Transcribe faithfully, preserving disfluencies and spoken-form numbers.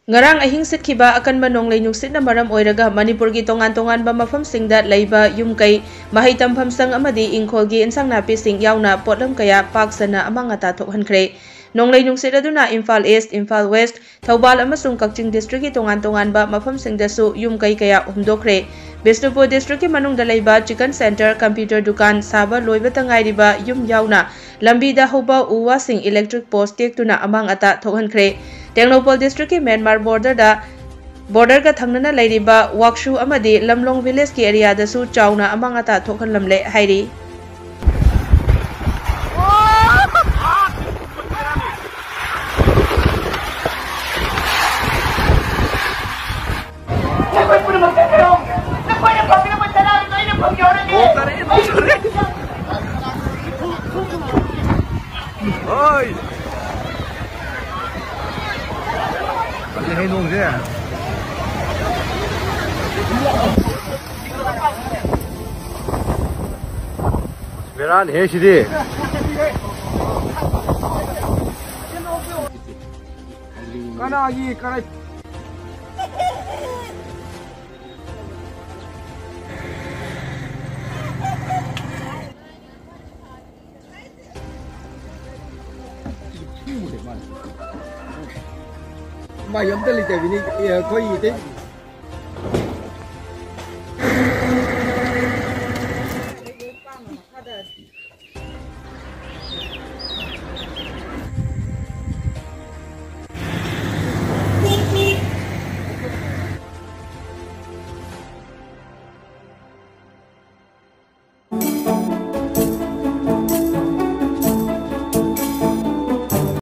ꯉꯔꯥꯡ ꯑꯍꯤꯡ ꯁꯤꯠꯈꯤꯕ ꯑꯀꯟꯕ ꯅꯣꯡꯂꯩ ꯅꯨꯡꯁꯤꯠꯅ ꯃꯔꯝ ꯑꯣꯏꯔꯒ ꯃꯅꯤꯄꯨꯔꯒꯤ ꯇꯣꯉꯥꯟ ꯇꯣꯉꯥꯟꯕ ꯃꯐꯝꯁꯤꯡꯗ ꯂꯩꯕ ꯌꯨꯝ ꯀꯩ, ꯃꯍꯩ ꯇꯝꯐꯝꯁꯪ ꯑꯃꯗꯤ ꯏꯪꯈꯣꯜꯒꯤ ꯏꯟꯁꯥꯡ ꯅꯥꯄꯤꯁꯤꯡ ꯌꯥꯎꯅ ꯄꯣꯠꯂꯝ ꯀꯌꯥ ꯄꯥꯛ ꯁꯟꯅ ꯑꯃꯥꯡ ꯑꯇꯥ ꯊꯣꯛꯍꯟꯈ꯭ꯔꯦ꯫ ꯅꯣꯡꯂꯩ ꯅꯨꯡꯁꯤꯠ ꯑꯗꯨꯅ ꯏꯝꯐꯥꯜ ꯏꯁ꯭ꯠ, ꯏꯝꯐꯥꯜ ꯋꯦꯁ꯭ꯠ, ꯊꯧꯕꯥꯜ ꯑꯃꯁꯨꯡ ꯀꯛꯆꯤꯡ ꯗꯤꯁꯇ꯭ꯔꯤꯛꯀꯤ ꯇꯣꯉꯥꯟ ꯇꯣꯉꯥꯟꯕ ꯃꯐꯝꯁꯤꯡꯗꯁꯨ ꯌꯨꯝ ꯀꯩ ꯀꯌꯥ ꯍꯨꯝꯗꯣꯛꯈ꯭ꯔꯦ꯫ ꯕꯤꯁꯅꯨꯄꯨꯔ ꯗꯤꯁꯇ꯭ꯔꯤꯛꯀꯤ ꯃꯅꯨꯡꯗ ꯂꯩꯕ ꯆꯤꯀꯟ ꯁꯦꯟꯇꯔ, ꯀꯝꯄ꯭ꯌꯨꯇꯔ ꯗꯨꯀꯥꯟ, ꯁꯥꯕ ꯂꯣꯏꯕꯇ ꯉꯥꯏꯔꯤꯕ ꯌꯨꯝ ꯌꯥꯎꯅ ꯂꯝꯕꯤꯗ ꯍꯧꯕ ꯎ ꯋꯥꯁꯤꯡ, ꯏꯂꯦꯛꯇ꯭ꯔꯤꯛ ꯄꯣꯁ꯭ꯠ ꯇꯦꯛꯇꯨꯅ ꯑꯃꯥꯡ ꯑꯇꯥ ꯊꯣꯛꯍꯟꯈ꯭ꯔꯦ꯫ ꯇꯦꯡꯅꯧꯄꯜ ꯗꯤꯁꯇ꯭ꯔꯤꯛꯀꯤ ꯃ꯭ꯌꯥꯟꯃꯥꯔ ꯕꯣꯔꯗꯔꯗ, ꯕꯣꯔꯗꯔꯒ ꯊꯪꯅꯅ ꯂꯩꯔꯤꯕ ꯋꯥꯛꯁꯨ ꯑꯃꯗꯤ ꯂꯝꯂꯣꯡ ꯚꯤꯂꯦꯖꯀꯤ ꯑꯦꯔꯤꯌꯥꯗꯁꯨ ꯆꯥꯎꯅ ꯑꯃꯥꯡ ꯑꯇꯥ ꯊꯣꯛꯍꯜꯂꯝꯂꯦ ꯍꯥꯏꯔꯤ꯫ ꯍꯣꯏ꯫ ꯀꯜꯂꯦꯍꯦ ꯅꯣꯡꯁꯦ꯫ ꯕꯦꯔꯥꯅꯤꯍꯦ ꯁꯤꯗꯤ꯫ ꯀꯅꯥꯒꯤ ꯀꯔꯥꯏ ꯃꯥꯏ ꯑꯝꯇ ꯂꯩꯇꯕꯤꯅꯤ꯫ ꯑꯦ, ꯑꯩꯈꯣꯏ ꯏꯇꯩ